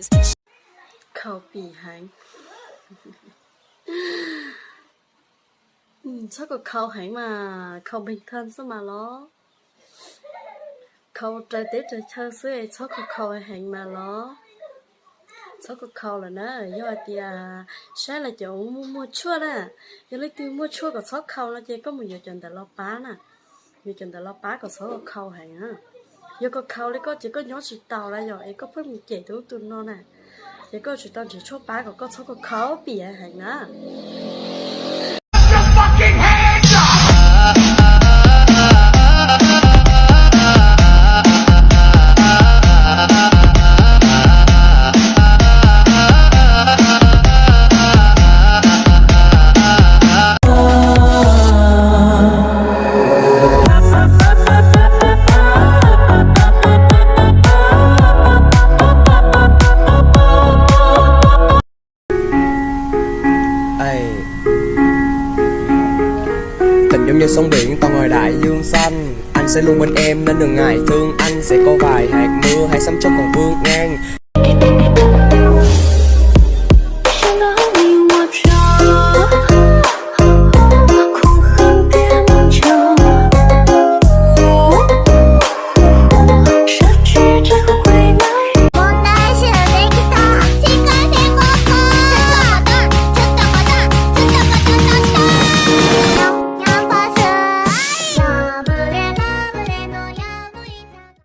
Khaus pim heev. Txhob khaus khaus heev mas, khaus npeeg thaj xwb mas los. Khaus raws teb raws chaw xwb, txhob khaus khaus heev mas los. Txhob khaus khaus lawm na, yog hais tias saib los cov muaj muaj tshuaj na, yog leej twg muaj tshuaj kom txhob khaus no ces koj mus yuav cov ntawd los pab na. Yuav cov ntawd los pab kom txhob khaus heev na. Yog koj khaus li koj ces koj nyob tsis taus lawm yom, es koj pheej mus cem tus ub tus no na, ces koj tsis tau nrhiav tshuaj pab kom koj txhob khaus khaus pim heev na. Tình giống như sóng biển tao ngồi đại dương xanh. Anh sẽ luôn bên em nên đừng ngại thương. Anh sẽ có vài hạt mưa hay sấm chớp còn vượt ngang.